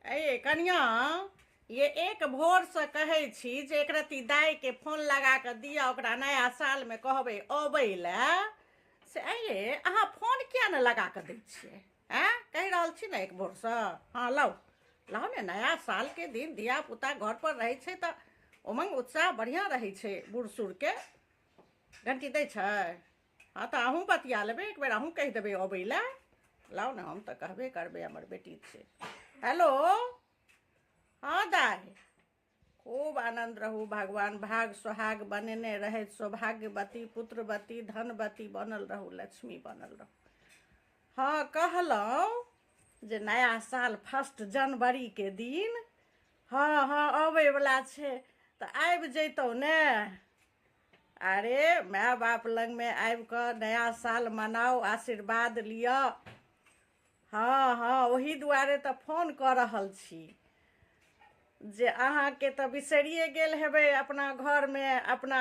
अये कनिया ये एक भोरसँ कहै छी जे एक रत्ती दाइके फोन लगा कऽ दिअ ओकरा नया सालमे कहबै अबै लए से अये अहाँ फोन किया ने लगा कऽ दै छियै आँय कहि रहल छी ने एक भोरसँ हँ लाउ लाउ ने नया सालके दिन धिया पुता घरपर रहै छै तऽ उमंग उत्साह बढ़िआँ रहै छै बूढ़ सूढ़के घंटी दै छै हँ तऽ अहूँ बतिया लेबै एक बेर अहूँ कहि देबै अबै लए लाउ ने हम तऽ कहबे करबै हमर बेटी छै हेलो हँ दाइ खूब आनन्द रहू भगवान भाग सोहाग बनेने रहथि सौभाग्यवती पुत्रवती धनवती बनल रहू लक्ष्मी बनल रहू हँ कहलहुँ जे नया साल फर्स्ट जनवरीके दिन हँ हँ अबैवला छै तऽ आबि जैतहुँ ने अरे माय बाप लगमे आबि कऽ नया साल मनाउ आशीर्वाद लिअ हँ हँ ओही दुआरे तऽ फोन कऽ रहल छी जे अहाँके तऽ बिसरिए गेल हेबै अपना घरमे अपना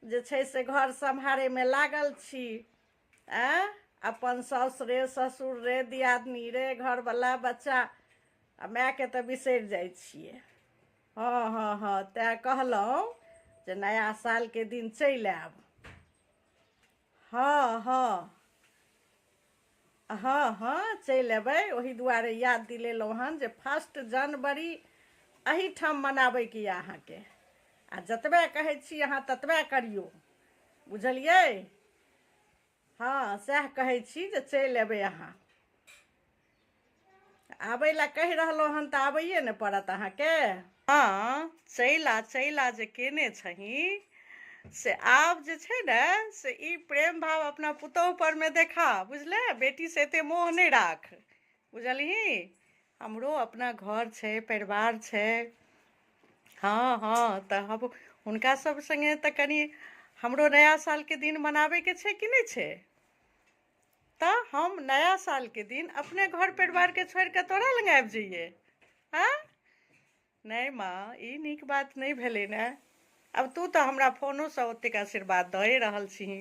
जे छै से घर सम्हारैमे लागल छी आँय अपन साउस रे ससुर रे दियादनी रे घरवला बच्चा आ मायके तऽ बिसरि जाइ छियै हँ हँ हँ तैँ कहलहुँ जे नया सालके दिन चलि आयब हँ हँ हँ हँ चलि अयबै ओही दुआरे याद दिलेलहुँ हन जे फर्स्ट जनवरी एहिठाम मनाबैके यऽ अहाँके आ जतबे कहै छी अहाँ ततबे करियौ बुझलियै हँ सएह कहै छी जे चलि अयबै अहाँ आबै लए कहि रहलहुँ हन तऽ आबैए ने पड़त अहाँके हँ चलि आ चलि आ जे केने छही से आब जे छै ने से ई प्रेम भाव अपना पुतोहु परमे देखा बुझले बेटीसँ एते मोह नहि राख बुझलही हमरो अपना घर छै परिवार छै हँ हँ तऽ हम हुनका सब सङ्गे तऽ कनि हमरो नया सालके दिन मनाबैके छै कि नहि छै तऽ हम नया सालके दिन अपने घर परिवारके छोड़ि कऽ तोरा लग आबि जइयै आँय नहि माँ ई नीक बात नहि भेलै ने आब तू तऽ हमरा फोनोसँ ओतेक आशीर्वाद दए रहल छिही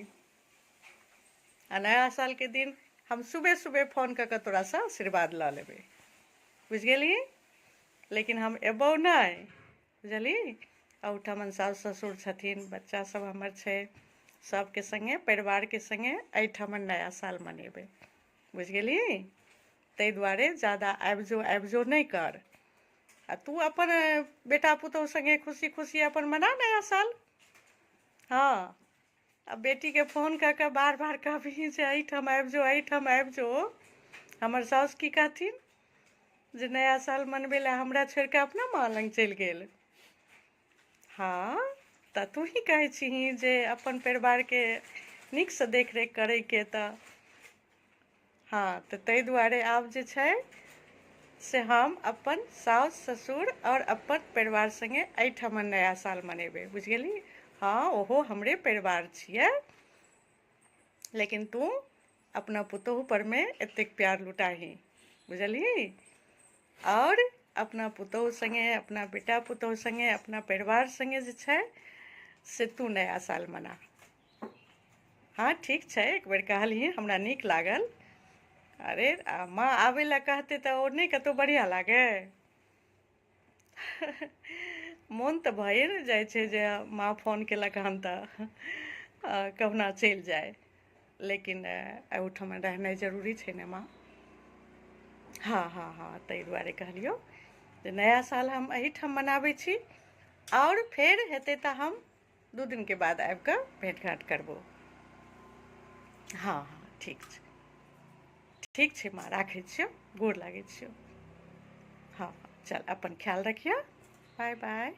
आ नया सालके दिन हम सुबह सुबह फोन कऽ कऽ तोरासँ आशीर्वाद लऽ लेबै बुझि गेलही लेकिन हम एबौ नहि बुझलही एहुठामन साउस ससुर छथिन बच्चा सब हमर छै सबके सङ्गे परिवारके सङ्गे एहिठामन नया साल मनेबै बुझि गेलही ताहि दुआरे जादा आबि जो आबि जो नहि कर आ तू अपन बेटा पुतहु सङ्गे खुशी खुशी अपन मना नया साल हँ आ बेटीके फोन कऽ कऽ बार बार कहबही जे एहिठाम आबि जो एहिठाम आबि जो हमर साउस की कहथिन जे नया साल मनबै लए हमरा छोड़ि कऽ अपना माँ लग चलि गेल हँ तऽ तू ही कहै छिही जे अपन परिवारके नीकसँ देखरेख करैके तऽ हँ तऽ ताहि दुआरे आब जे छै से हम अपन साउस ससुर आओर अपन परिवार सङ्गे एहिठाम नया साल मनेबै बुझि गेलही हँ ओहो हमरे परिवार छियै लेकिन तू अपना पुतोहु परमे एतेक प्यार लुटाही बुझलही आओर अपना पुतोहु सङ्गे अपना बेटा पुतोहु सङ्गे अपना परिवार सङ्गे जे छै से तू नया साल मना हँ ठीक छै एक बेर कहलही हमरा नीक लागल अरे आ माँ आबै लए कहतै तऽ ओ नहि कतहु बढ़िआँ लागै मोन तऽ भइए ने जाइ छै जे माँ फोन केलक हन तऽ कहुना चलि जाइ लेकिन एहूठाम रहनाइ जरूरी छै ने माँ हँ हँ हँ ताहि दुआरे कहलियौ जे नया साल हम एहिठाम मनाबै छी आओर फेर हेतै तऽ हम दू दिनके बाद आबि कऽ भेँट घाँट करबो हँ हँ ठीक छै ठीक छै माँ राखै छियौ गोर लागै छियौ हँ हँ चल अपन ख्याल रखियौ बाय बाय।